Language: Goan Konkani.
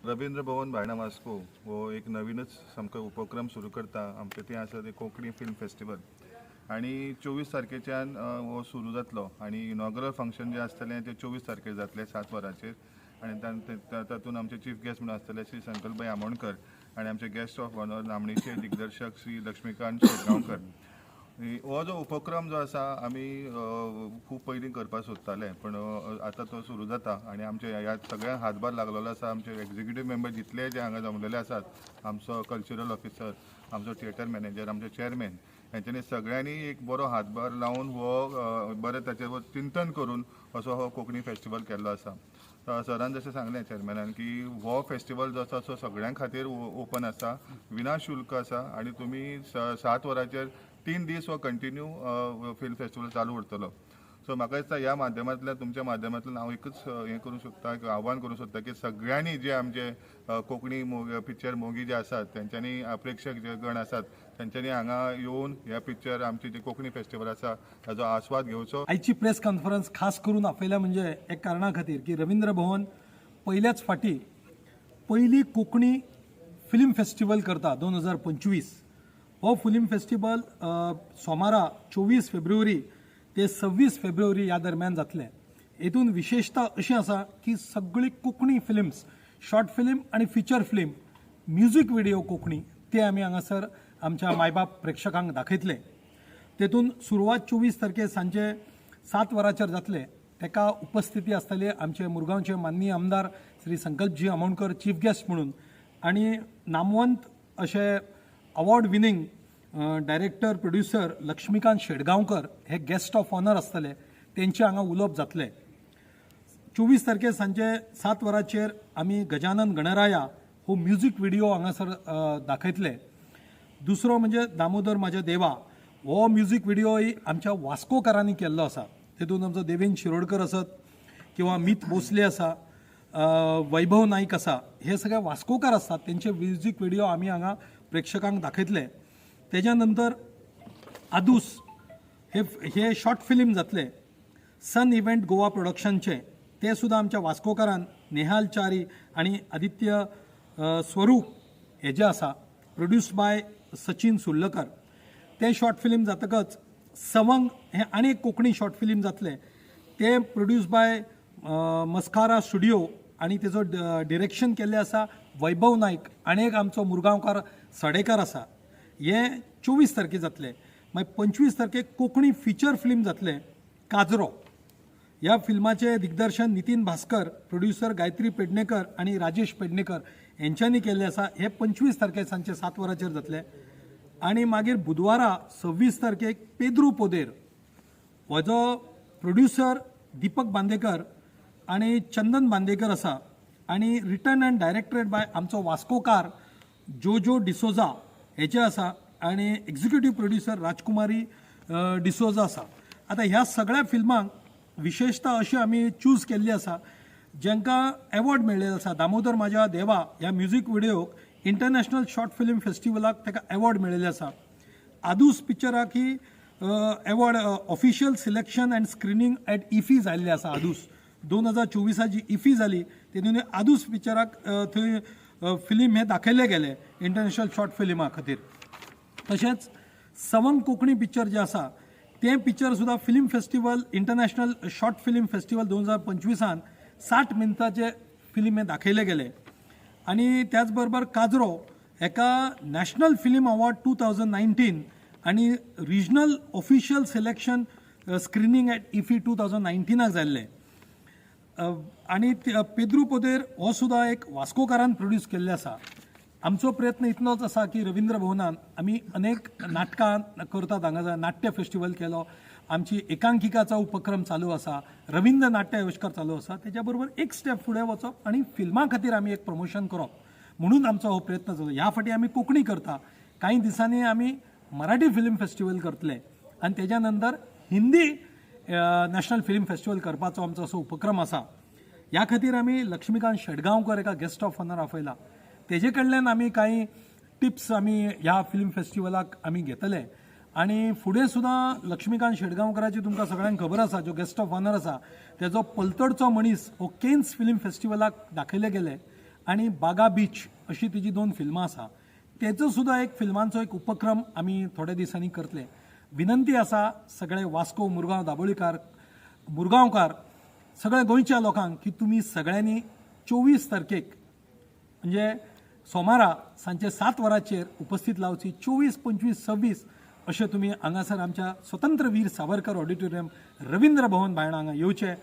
रवींद्र भवन बायणा वास्को हो एक नवीनच सामको उपक्रम सुरू करता. आमचें तें आसा तें कोंकणी फिल्म फेस्टिवल आनी 24 तारखेच्यान हो सुरू जातलो आनी इनॉग्रल फंक्शन जें आसतलें तें 24 तारखेर जातलें 7 वरांचेर आनी तातूंत आमचे चीफ गेस्ट म्हणून आसतले श्री संकल्पभाई आमोणकर आनी आमचे गेस्ट ऑफ ऑनर नामणेचे दिग्दर्शक श्री लक्ष्मीकांत शेटगांवकर. हो जो उपक्रम जो आसा, आमी खूब पयलीं करपाक सोदताले, पूण आतां तो सुरू जाता आनी आमचे ह्या सगळ्यांक हातभार लागलेलो आसा. आमचे एग्जिक्युटीव मेंबर जितले जे हांगा जमलेले आसात, आमचो कल्चरल ऑफिसर, आमचो थिएटर मॅनेजर, आमचे चेअरमॅन, हेंच्यांनी सगळ्यांनी एक बरो हातभार लावन हो बरें ताचेर चिंतन करून असो हो कोंकणी फेस्टिवल केल्लो आसा. सरान जशें सांगलें चेअरमॅनान की हो फेस्टिवल जो आसा तो सगळ्यां खातीर ओपन आसा, विना शुल्क आसा आनी तुमी 7 वरांचेर 3 दीस हो कंटिन्यू फिल्म फेस्टिवल चालू उरतलो. सो म्हाका दिसता, ह्या माध्यमांतल्यान, तुमच्या माध्यमांतल्यान हांव एकूच हें करूंक सोदता, आव्हान करूंक सोदता की सगळ्यांनी जे आमचे कोंकणी पिक्चर मोगी जे आसात, तेंच्यांनी, प्रेक्षक जे गण आसात, तेंच्यांनी हांगा येवन ह्या पिक्चर, आमची जी कोंकणी फेस्टिवल आसा, ताजो आस्वाद घेवचो. आयची प्रेस कॉन्फरन्स खास करून आपयल्या म्हणजे एक कारणा खातीर की रवींद्र भवन पयल्याच फाटी पयली कोंकणी फिल्म फेस्टिवल करता 2025. हो फिल्म फेस्टिवल सोमारा 24 फेब्रुवारी ते 26 फेब्रुवारी ह्या दरम्यान जातलें. हेतून विशेशता अशी आसा की सगळी कोंकणी फिल्म्स, शॉर्ट फिल्म आनी feature film, music video Konkani, ते आमी हांगासर आमच्या मायबाप प्रेक्षकांक दाखयतले. तेतून सुरवात 24 तारखे सांजे 7 वरांचेर जातले. तेका उपस्थिती आसतली आमचे मुरगांवचे माननीय आमदार श्री संकल्पजी आमोणकर चीफ गेस्ट म्हणून आणि नामवंत अशे award winning director, producer Laxmikant Shetgaonkar हे गेस्ट ऑफ ऑनर आसतले. तेंचे हांगा उलोवप जातलें. 24 तारखे सांजे 7 वरांचेर आमी गजानन गणराया हो म्युजीक व्हिडिओ हांगासर दाखयतले. दुसरो म्हणजे दामोदर माझ्या देवा हो म्युजीक व्हिडिओय आमच्या वास्कोकारांनी केल्लो आसा. तेतून आमचो देवेंद्र शिरोडकर आसत किंवा मीत भोसले आसा, वैभव नाईक आसा, हे सगळे वास्कोकार आसतात. तेंचे म्युजीक व्हिडिओ आमी हांगा प्रेक्षकांक दाखयतले. तेज्या नंतर आदूस हे हे शॉर्ट फिल्म जातले सन इव्हेंट गोवा प्रोडक्शनचे. ते सुद्दां आमच्या वास्कोकारान नेहाल च्यारी आनी आदित्य स्वरूप हे जे आसा, प्रोड्युस्ड बाय सचिन सुर्लकर. ते शॉर्ट फिल्म जातकच सवंग हे आनी एक कोंकणी शॉर्ट फिल्म जातलें. ते प्रोड्यूस बाय मस्कारा स्टुडिओ आनी तेजो डिरेक्शन केल्लें आसा वैभव नायक आनी एक आमचो मुरगांवकार सडेकार आसा. हे 24 तारखेर जातलें. मागीर 25 तारखेक कोंकणी फिचर फिल्म जातलें काजरो. ह्या फिल्माचें दिग्दर्शन नितीन भास्कर, प्रोड्युसर गायत्री पेडणेकर आनी राजेश पेडणेकर हेंच्यांनी केल्लें आसा. हे 25 तारखेर सांजचे 7 वरांचेर जातलें. आनी मागीर बुधवारा 26 तारखेक पेद्रू पोदेर हो जो प्रोड्युसर दीपक बांदेकर आनी चंदन बांदेकर आसा आनी रिटन अँड डायरेक्टेड बाय आमचो वास्कोकार जोजो डिसोजा हेचे आसा आनी एक्झिक्युटीव प्रोड्युसर राजकुमारी डिसोजा आसा. आतां ह्या सगळ्या फिल्मांक विशेशता अशी आमी चूज केल्ली आसा जेंकां एवॉर्ड मेळ्ळेले आसा. दामोदर माझ्या देवा ह्या म्युजीक व्हिडिओक इंटरनॅशनल शॉर्ट फिल्म फेस्टिवलाक ताका एवॉर्ड मेळिल्ले आसा. आदूस पिक्चराक ही award official selection and screening at IFFI जाल्ली आसा. आदूस 2024 जी इफी जाली, तेतून आदूस पिक्चराक थंय फिल्म हे दाखयल्ले गेले इंटरनॅशनल शॉर्ट फिल्मा खातीर. तशेंच सवंग कोंकणी पिक्चर जे आसा, तें पिक्चर सुद्दां film festival, international short film festival 2025 60 मिनटाचे film हे दाखयले गेले. आनी त्याच बरोबर काजरो हेका नॅशनल फिल्म अवॉर्ड 2019 आनी regional official selection screening at IFFI 2019 जाल्लें. आनी पेद्रू पोदेर हो सुद्दां एक वास्कोकारान प्रोड्यूस केल्ले आसा. आमचो प्रयत्न इतलोच आसा की रवींद्र भवनान आमी अनेक नाटकां करतात. हांगा नाट्य फेस्टिवल केलो, आमची एकांकिकाचो उपक्रम चालू आसा, रवींद्र नाट्य आविश्कार चालू आसा. तेच्या बरोबर एक स्टेप फुडें वचप आनी फिल्मां खातीर आमी एक प्रमोशन करप म्हणून आमचो हो प्रयत्न जालो. ह्या फाटी आमी कोंकणी करता, कांय दिसांनी आमी मराठी फिल्म फेस्टिवल करतले आनी तेज्या नंतर हिंदी नॅशनल फिल्म फेस्टिवल करपाचो आमचो असो उपक्रम आसा. ह्या खातीर आमी लक्ष्मीकांत शेटगांवकर एका गेस्ट ऑफ ऑनर आपयला. तेजे कडल्यान आमी कांय टिप्स आमी ह्या फिल्म फेस्टिवलाक आमी घेतले. आनी फुडें सुद्दां लक्ष्मीकांत शेटगांवकराची तुमकां सगळ्यांक खबर आसा, जो गेस्ट ऑफ ऑनर आसा, तेजो पलतडचो मनीस हो केन्स फिल्म फेस्टिवलाक दाखयले गेले. आनी बागा बीच अशी तिजी दोन फिल्मां आसा. तेचो सुद्दां एक फिल्मांचो एक उपक्रम आमी थोड्या दिसांनी करतले. विनंती आसा सगळे वास्को, मुरगांव, दाबोळीकार, मुरगांवकार, सगळ्या गोंयच्या लोकांक की तुमी सगळ्यांनी 24 तारखेक म्हणजे सोमारा सांजचे 7 वरांचेर उपस्थित लावची. 24, 25, 26 अशें तुमी हांगासर आमच्या स्वतंत्र वीर सावरकर ऑडिटोरियम, रवींद्र भवन, बायणा हांगा येवचे.